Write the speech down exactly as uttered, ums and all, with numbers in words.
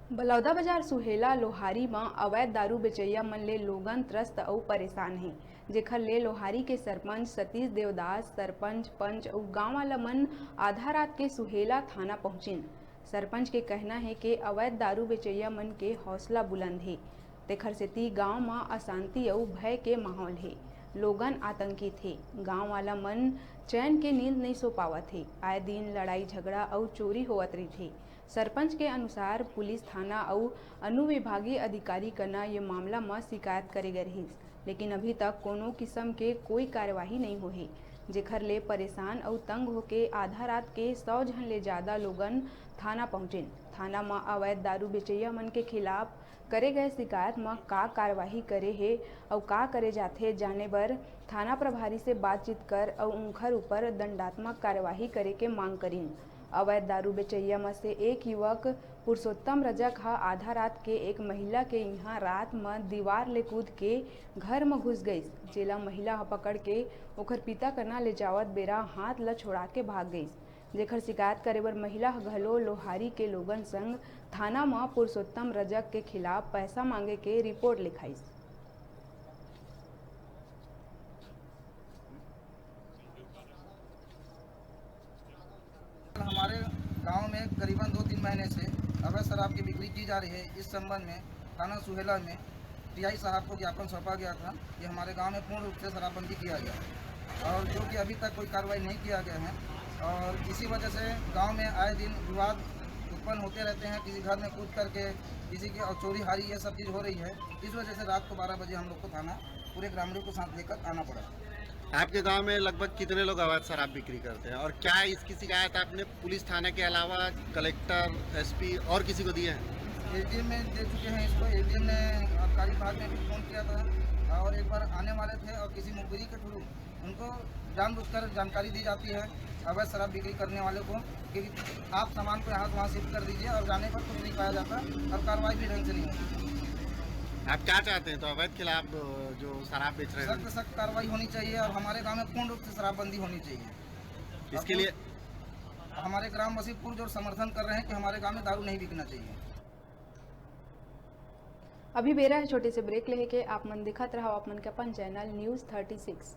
बलौदाबाजार सुहेला लोहारी म अवैध दारू बेचइया मन ले लोगन त्रस्त अउ परेशान हे, जेखर ले लोहारी के सरपंच सतीश देवदास, सरपंच, पंच अउ गांव वाला मन आधा रात के सुहेला थाना पहुंचिन। सरपंच के कहना हे के अवैध दारू बेचइया मन के हौसला बुलंद हे, तेखर सेती गांव म अशांति अउ भय के माहौल हे। लोगन आतंकित हे। गांव वाला मन चैन के नींद नइ सो पावत हे। आए दिन लड़ाई झगड़ा अउ चोरी होवत रहिथे। सरपंच के अनुसार पुलिस थाना अउ अनुविभागीय अधिकारी कना ये मामला म शिकायत करे गए रहिस, लेकिन अभी तक कोनो किसम के कोई कार्यवाही नइ होहे, जेखर ले परेशान अउ तंग होके आधा रात के सौ झन ले ज्यादा लोगन थाना पहुंचिन। थाना म अवैध दारू बेचइया मन के खिलाफ करे गए शिकायत म का कार्यवाही करे हे अउ का करे जाथे, जाने बर थाना प्रभारी से बातचीत कर अउ उंखर ऊपर दंडात्मक कार्यवाही करे के मांग करिन। अवैध दारू बेचइया म से एक युवक पुरुषोत्तम रजक ह आधा रात के एक महिला के इहां रात म दीवार ले कूद के घर म घुस गइस, जेला महिला ह पकड़ के ओखर पिता कना ले जावत बेरा हाथ ल छोड़ा के भाग गइस, जेखर शिकायत करे बर महिला ह घलो लोहारी के लोगन संग थाना म पुरुषोत्तम रजक के खिलाफ पैसा मांगे के रिपोर्ट लिखाइस। हमारे गांव में करीबन दो तीन महीने से अवैध शराब की बिक्री की जा रही है। इस संबंध में थाना सुहेला में टीआई साहब को ज्ञापन सौंपा गया था कि हमारे गांव में पूर्ण रूप से शराबबंदी किया जाए, और जो कि अभी तक कोई कार्रवाई नहीं किया गया है। और इसी वजह से गांव में आए दिन विवाद उत्पन्न होते रहते हैं, किसी घर में कूद करके किसी की, और चोरी हारी, ये सब चीज़ हो रही है। इस वजह से रात को बारह बजे हम लोग को थाना पूरे ग्रामीणों को साथ लेकर आना पड़ा। आपके गांव में लगभग कितने लोग अवैध शराब बिक्री करते हैं और क्या इसकी शिकायत आपने पुलिस थाने के अलावा कलेक्टर, एसपी और किसी को दी है? एसडीएम में दे चुके हैं इसको। एसडीएम ने आबकारी विभाग में भी फ़ोन किया था और एक बार आने वाले थे और किसी मुखबिरी के थ्रू उनको जानबूझकर जानकारी दी जाती है अवैध शराब बिक्री करने वाले को कि आप सामान को यहाँ से वहाँ शिफ्ट कर दीजिए और जाने पर कुछ नहीं पाया जाता और कार्रवाई भी ढंग से नहीं होती। आप क्या चाहते हैं? तो अवैध खिलाफ, अ, जो शराब बेच रहे हैं, सख्त सख्त कार्रवाई होनी चाहिए और हमारे गांव में पूर्ण रूप से शराबबंदी होनी चाहिए। इसके लिए हमारे ग्रामवासी पुरजोर समर्थन कर रहे हैं कि हमारे गांव में दारू नहीं बिकना चाहिए। अभी बेरा है छोटे से ब्रेक लेहे के। आप मन देखत रहो आप मन के अपन चैनल न्यूज़ थर्टी सिक्स।